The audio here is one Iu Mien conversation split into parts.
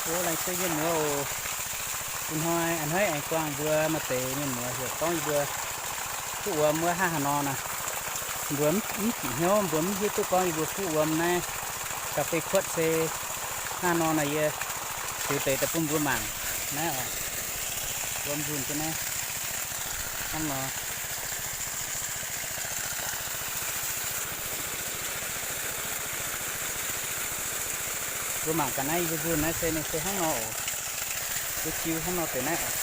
O, laengz zingh mienh muoz oc. Ih hnoi a'hneiv aengx buangh mbuo maaih deix mienh muoz heuc gorngv yie mbuo fuqv wuom wuov hnangv haaix nor naaic. Mbuo mv bieqc hnyouv, mbuo mv hiuv duqv gorngv yie mbuo fuqv wuom naaiv ga'fei kuotv se hnangv haaix nor naaic, yie ziux deix daaih bun mbuo mangc naaiv oc. Wuom nzunh jienv naaiv hnangv nor. Mbuo mangc gaax naaiv yie mbuo nzunh naaiv se ninh se hnangv nor oc. Yie jiu hnangv nor deix naaiv oc.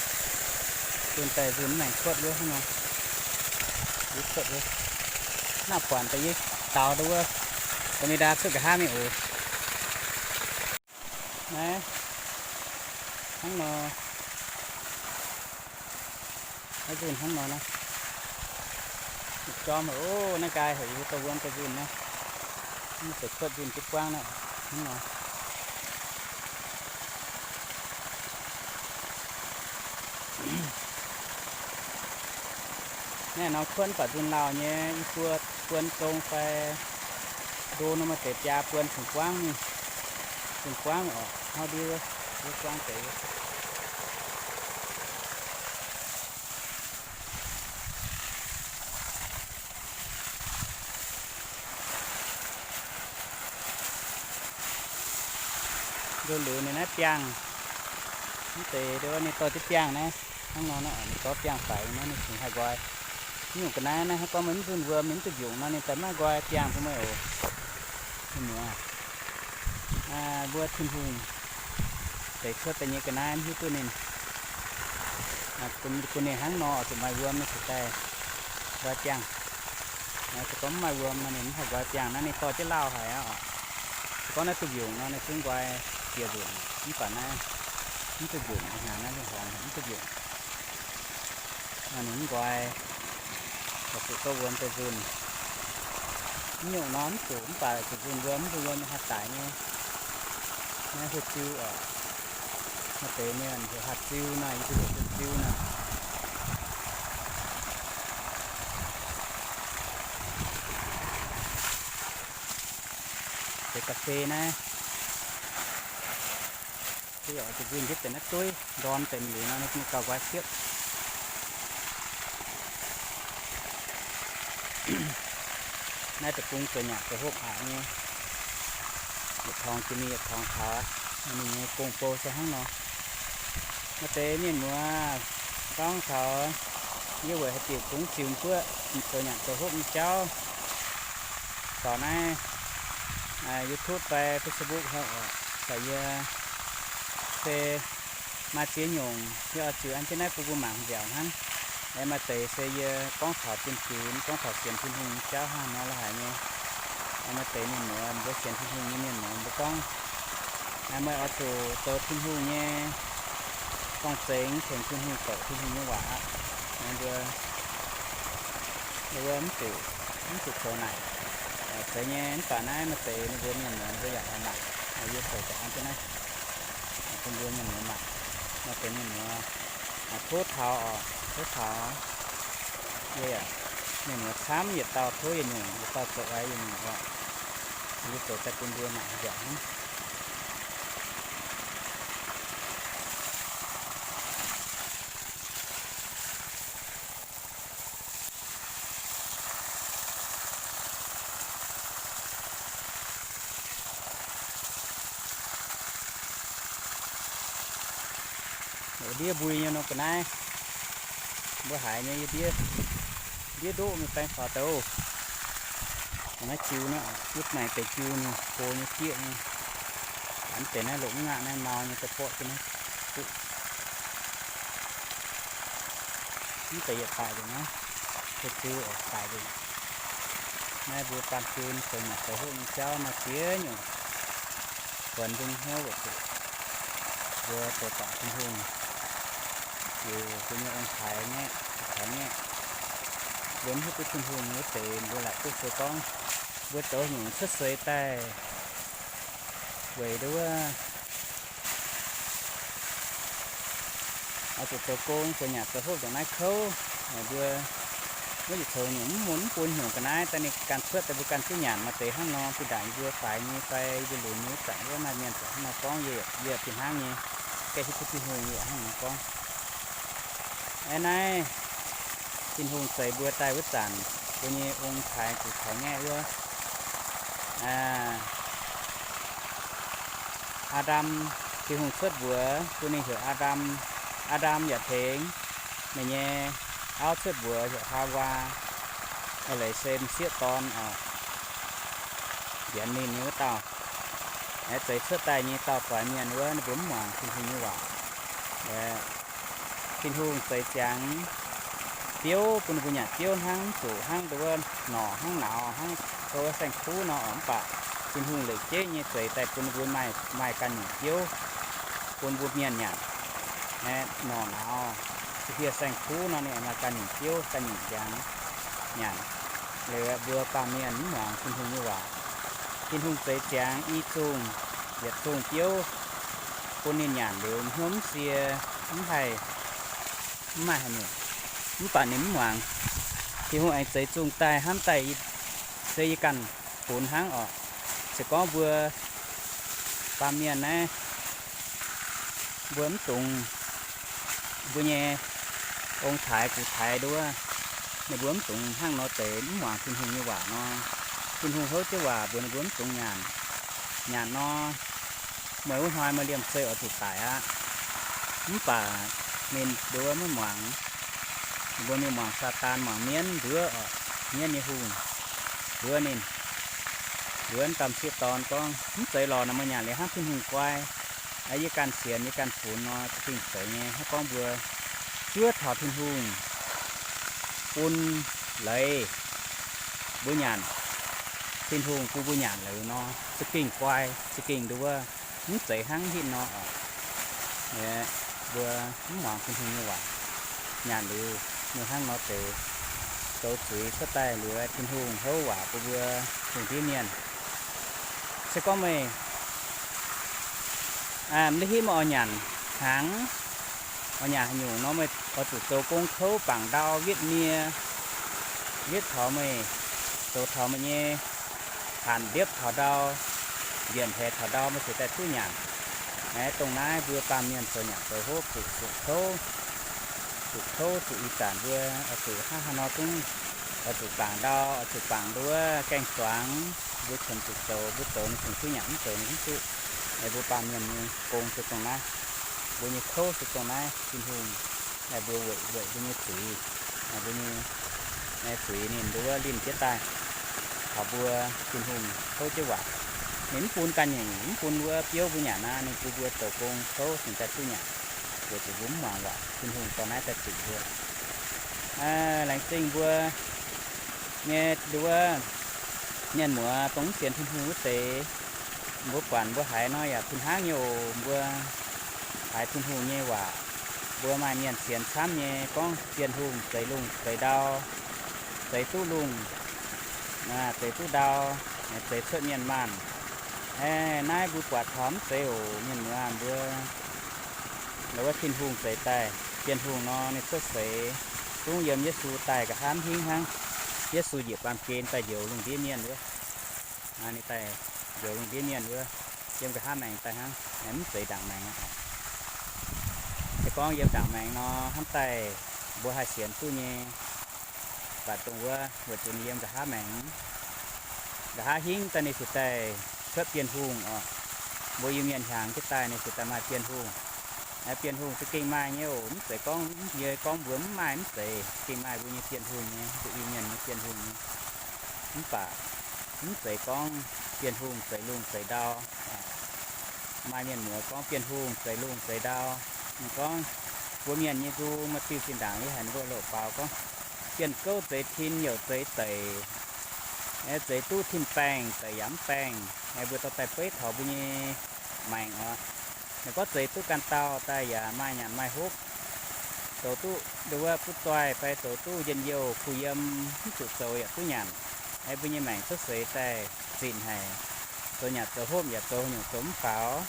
Nzunh daaih nzunh maengx kuotv wuov hnangv nor. Yie kuotv wuov. Naaiv buatc daaih yie daaux daaih wuov, da'mei ndaa cuotv nqa'haav mingh oc. Naaiv hnangv nor. Naaiv nzunh hnangv nor naaiv. Jorm haic oc. Naaiv nqaai haic, yie dorh wuom daaih nzunh naaiv. Mv zeiz kuotv nzunh jienv buangv naaiv hnangv nor. Naaiv nor kuotv mv baac nzunh lauh nyei, yie buo buon zong fai ndo nor maaih deix biaa buon cingx buangv mingh. Cingx buangv oc, hnangv ndiev wuov, ndiev buangv deix. Ndoh liuz ninh naaiv biangh, mv deix ndoh ninh dorh jienv biangh naaiv, hnangv nor naaiv, ninh dorh biangh faix naaiv, ninh cingx haih nqoi. Mv nyungc ga'naaiv naaiv, hnangv gorngv meih mv nzunh wuom, meih mv duqv njungc nor, ninh daaih maiv nqoi biangh bun meih oc. Mienh muoz, mbuo Tin-Hungh deix cuotv daaih nyei ga'naaiv mv hiuv duqv ninh, bun ninh hnangv nor oix zuqc maaih wuom ninh cingx daaih nqoi biangh. Se gorngv mv maaih wuom nor ninh mv haih nqoi biangh naaiv, ninh dorh jienv lauh haic aqv oc. Se gorngv naaiv duqv njungc nor ninh zungv nqoi jiex nzunc, mv baac naaiv mv duqv njungc, hnaangx naaiv lungh horngx mv duqv njungc. Ninh mv nqoi, oix zuqc dorh wuom daaih nzunh. Mv nyungc nor mv zuqc, mv baac zuqc nzunh wuom, mv nzunh wuom ninh haih daic nyei. Naaiv huoqv ziu oc. Maaih deix mienh heuc haaix ziu naaic, yie mbuo heuc huoqv ziu naaic. Deix ga'fei naaiv, se oix zuqc nzunh jienv deix naaiv dueiv ndorn deix liuz nor, ninh gauh nqoi siepv. Naaiv deic-bung zoux nyanc zoux hopv aqc nyei, yietc torngx jiex mingh yietc torngx taux, ninh nyei gong-bou se hnangv nor. Maaih deix mienh muoz gorngv taux yie weic haaix diuc kungx ziux guoqv zoux nyanc zoux hopv nyei jauv, dorc naaiv YouTube fai Facebook, caux yie se maaih ziex nyungc yie oix ziux an jienv naaiv bun mbuo mangc nziaauc hnangv. Aengx maaih deix se yie gorngv taux zien-ziux, gorngv taux sienx Tin-Hungh nyei jauv hnangv nor la'haic nyei. Aengx maaih deix mienh muoz, mbuo sienx Tin-Hungh nyei mienh muoz mbuo gorngv, meih oix zuqc zoux Tin-Hungh nyei dorng-zengx, tengx Tin-Hungh doqc Tin-Hungh nyei waac aqv. Mbuo, mbuo mv zuqc, mv zuqc zoux naaic. Zeiz nyei, mv baac naaiv maaih deix ninh mbuo mienh muoz mbuo yaac oix mangc. Yie zoux daaih an jienv naaiv bun mbuo mienh muoz mangc. Maaih deix mienh muoz tov taux oc, tov taux. Yie yaac, mienh muoz camv yietc dauh tov yietc nyungc, yietc dauh zoux oix yietc nyungc oc. Yie zoux daaih bun mbuo mangc nziaauc hnangv. Ndiev mbui nyei nor ga'naaiv, mbuo haiz nyei yie ndiev, ndiev ndoqv mingh baeng faaux deix oc. Naaiv jiu naaiv, yie maengx deix jiu nyei, go nyei, jieqv nyei. Mv deix naaiv longc mv ngaatc naaiv mau nyei, daaih borqv jienv naaiv duqv. Mv deix yietc daic nzengc naaiv, ziu oc, daic nzengc. Naaiv mbuo baamh gen zoux nyanc zoux hopv nyei jauv maaih ziex nyungc, buonc mbuo nyei hnyouv weic zuqc mbuo zoux doqc Tin-Hungh, liuz mbuo nyei ong-taaix ngaeqv, taaix ngaeqv, mbuo mv hiuv duqv Tin-Hungh wuov deix, mbuo laaic duqv se gorngv mbuo zoux nyungc cuotv seix daaih weic nduov oix zuqc zoux gong zoux nyanc zoux hopv ndongc naaiv kouv. Mbuo Wuov yietc coux nyungc mv mun mv bun nyungc ga'naaiv daaih ninh ganh cuotv daaih mbuo ganh duqv nyanc maaih deix hnangv nor, bun ndaangc yie mbuo faix nyei fai yie mbuo lunx nyei zanc wuov maaih mienh zanc hnangv nor gorngv, yie yaac fih hnangv nyei, gaengh hiuv duqv Tin-Hungh yie yaac hnangv nor gorngv. Aeqv, naaiv Tin-Hungh zeix mbuo daaih wuov zanc, mbuo nyei ong-taaix guv taaix ngaeqv wuov, Aa^ndam, Tin-Hungh cuotv mbuox bun ninh heuc Aa^ndam. Aa^ndam yaac tengx ninh nyei auv cuotv mbuox heuc Haawaa. Leiz se m'sieqv dorn oc, mbienx ninh nyei wuov dauh. Aeqv, zeix cuotv daaih nyei dauh doix mienh wuov, ninh mbuo mv muangx Tin-Hungh nyei waac. Tin-Hungh zeix ziangx biouv bun ninh mbuo nyanc biouv hnangv, mv zuqc hnangv nduov wuov norqc hnangv nauz hnangv, wuov saeng-kuv nor oc. Mv baac Tin-Hungh leic jeiv nyei zeix daaih bun ninh mbuo maaih, maaih ganh nyungc biouv bun mbuo mienh nyanc. Aeqv, norqc nauz, se hieh saeng-kuv nor ninh aengx maaih ganh nyungc biouv, ganh nyungc njang nyanc. Liuz mbuo baamh mienh mv muangx Tin-Hungh nyei waac. Tin-Hungh zeix ziangx i zungh, yietc zungh biouv bun ninh nyanc liuz hnyouv mv sie, mv haih, mv maaih haaix nyungc. Mv baac ninh mv muangx. Tin-Hungh aengx zeix zungh daaih hnamv daaih se yie ganh funx hnangv oc. Se gorngv mbuo baamh mienh naaiv, mbuo mv dungx, mbuo nyei ong-taaix guv taaix nduov, ninh mbuo mv dungx hnangv nor deix mv muangx Tin-Hungh nyei waac nor, Tin-Hungh houv jienv waac mbuox ninh mbuo mv dungx nyanc. Nyanc nor, meih wuov hnoi meih liemh zeih oix zuqc daic aqv. Mv baac ninh nduov maiv muangx. Ninh mbuo mingh muangx Saadaan, muangx mienv nduov oc, mienv nyei hungh nduov ninh. Nduov domh sieqv dorn gorngv, mv zeiz lorqc, naaiv meih nyanc liuz hnangv Tin-Hungh guai. Yie ganh sienx, yie ganh funx nor, za'gengh zeiz nyei. Hnangv gorngv mbuo zuov taux Tin-Hungh bun leiz mbuo nyanc, Tin-Hungh bun mbuo nyanc liuz nor, za'gengh guai, za'gengh nduov, mv zeiz hnangv hitv nor oc. Mbuo mv muangx Tin-Hungh nyei waac, nyanc liuz mingh hnangv nor deix, zoux zuiz cuotv daaih liuz, Tin-Hungh houv waac bun mbuo lungh ndiev mienh. Se gorngv meih mv hitv meih oix nyanc hnaangx, oix nyanc haaix nyungc nor, meih oix zuqc zoux gong kouv, bangc ndau, witv nie, witv taux meih, zoux taux meih nyei hanc ndiepv taux ndau, njienc heix taux ndau, meih cingx daaih duqv nyanc. Aeqv, dongh naaiv mbuo baamh mienh zoux nyanc zoux hopv zuqc, zuqc kouv, zuqc kouv, zuqc ih zanc mbuo oix zuqc hnangv haaix nor zungv, oix zuqc bangc ndau, oix zuqc bangc nduov gaeng-zuangx, mbuo qiemx zuqc zoux, mbuo zoux ninh zungv duqv nyanc, mv zoux ninh mv duqv. Mbuo baamh mienh nyei gong se dongh naaiv, mbuo nyei kouv se dongh naaiv. Tin-Hungh mbuo weic, weic mbuo nyei zuiz, mbuo nyei zuiz ninh nduov linh jienv daaih taux mbuo. Tin-Hungh kouv jienv waac, ninh mv bun ganh nyungc, mv bun wuov biouv mbuo nyanc aqv. Ninh bun mbuo zoux gong kouv cingx daaih duqv nyanc, weic zuqc mbuo mv muangx waac. Tin-Hungh dorh naaiv daaih zingc mbuo. Laengz zingh mbuo nyei nduov mienh muoz, dongh mv sienx Tin-Hungh wuov deix, mbuo buatc mbuo haiz nor yaac fih hnangv nyei oc. Mbuo haiz Tin-Hungh nyei waac, mbuo maaih mienh sienx camv nyei gorngv Bienh Hungh zeix lungh zeix ndau, zeix duqv lungh, zeix duqv ndau, zeix cuotv mienh maanh. Aeqv, naaiv mbuo buatc taux mv zeiz oc. Mienh muoz, mbuo wuov Tin-Hungh zeix daaih, Bienh Hungh nor ninh cuotv seix, zungv yiem Yesu daaih nqa'haav hingv hnangv. Yesu njiec baamh gen daaih njoux lungh ndiev mienh wuov. Ninh daaih njoux lungh ndiev mienh wuov, yiem nqa'haav maengx daaih hnangv, mv zeiz ndaangc maengx aqv. Se gorngv yiem ndaangc maengx nor, hnamv daaih mbuo haih sienx duqv nyei. Mv baac dongh wuov weic zuqc ninh yiem nqa'haav maengx, nqa'haav hingv daaih ninh cingx daaih cuotv Bienh Hungh oc. Mbuo Iu-Mienh hiaangx jienv daaih ninh cingx daaih maaih Bienh Hungh. Bienh Hungh za'gengh maaih nyei oc. Mv zeiz gorngv yie gorngv mbuo mv maaih, mv zeiz. Za'gengh maaih mbuo nyei Bienh Hungh nyei, mbuo Iu-Mienh nyei Bienh Hungh nyei. Mv baac mv zeiz gorngv Bienh Hungh zeix lungh zeix ndau. Maaih mienh muoz gorngv Bienh Hungh zeix lungh zeix ndau. Ninh gorngv mbuo mienh nyei nzung maaih diuh zinh ndaangc yie haiz ninh mbuo louc faaux gorngv, bienh gouv zeix tin, youc zeix deic, zeix duqv tin-baengh, deic yaac mv baengh. Mbuo dorh daaih beiv taux mbuo nyei maengc oc. Ninh gorngv zeix duqv ganh dauh daaih yaac maaih nyanc maaih hopv, zoux duqv nduov butv zoih fai zoux duqv njien-youh kuh yiem, mv zuqc zoux yaac duqv nyanc. Mbuo nyei maengc cuotv seix daaih zinc haic, zoux nyanc zoux hopv yaac zoux haaix nyungc zoux mv faaux.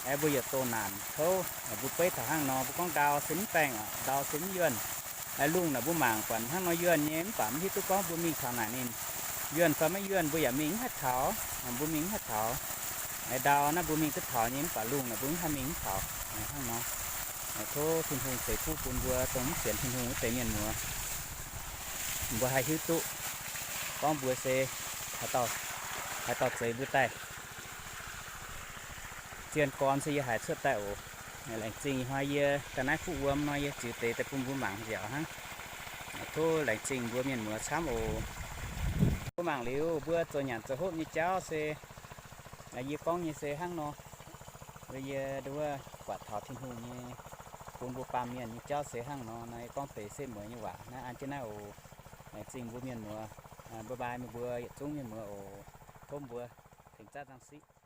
Mbuo yaac doh naanc kouv. Mbuo beiv taux hnangv nor, mbuo gorngv ndau se mv baengh oc, ndau se mv yuonh. Lungh naaic mbuo mangc buatc hnangv nor yuonh nyei, mv baac mv hiuv duqv gorngv mbuo mingh taux naaic ninh yuonh fai maiv yuonh, mbuo yaac mingh mv haih taux. Mbuo mingh mv haih taux. Ndau naaiv mbuo mingh duqv taux nyei, mv baac lungh naaic mbuo mv haih mingh mv taux. Hnangv nor, tov Tin-Hungh ceix fuqv bun mbuo dongh mv sienx Tin-Hungh wuov deix mienh muoz, mbuo haih hiuv duqv gorngv mbuo se haaix dauh zeix mbuo daaih. Zien gorn se yie haiz cuotv daaih oc. Laengz zingh hnoi yie ga'naaiv fuqv wuom nor yie ziux deix daaih bun mbuo mangc nziaauc hnangv. Tov laengz zingh mbuo mienh muoz camv oc. Mbuo mangc liuz mbuo zoux nyanc zoux hopv nyei jauv se, yie gorngv nyei se hnangv nor. Yie nduov buatc taux Tin-Hungh nyei, bun mbuo baamh mienh nyei jauv se hnangv nor. Naaiv yie gorngv deix setv mueiz nyei waac naaiv an jienv naaiv oc. Laengz zingh mbuo mienh muoz. Bye bye meih mbuo yietc zungv mienh muoz oc. Tov mbuo tengx zaqv nzang siqv.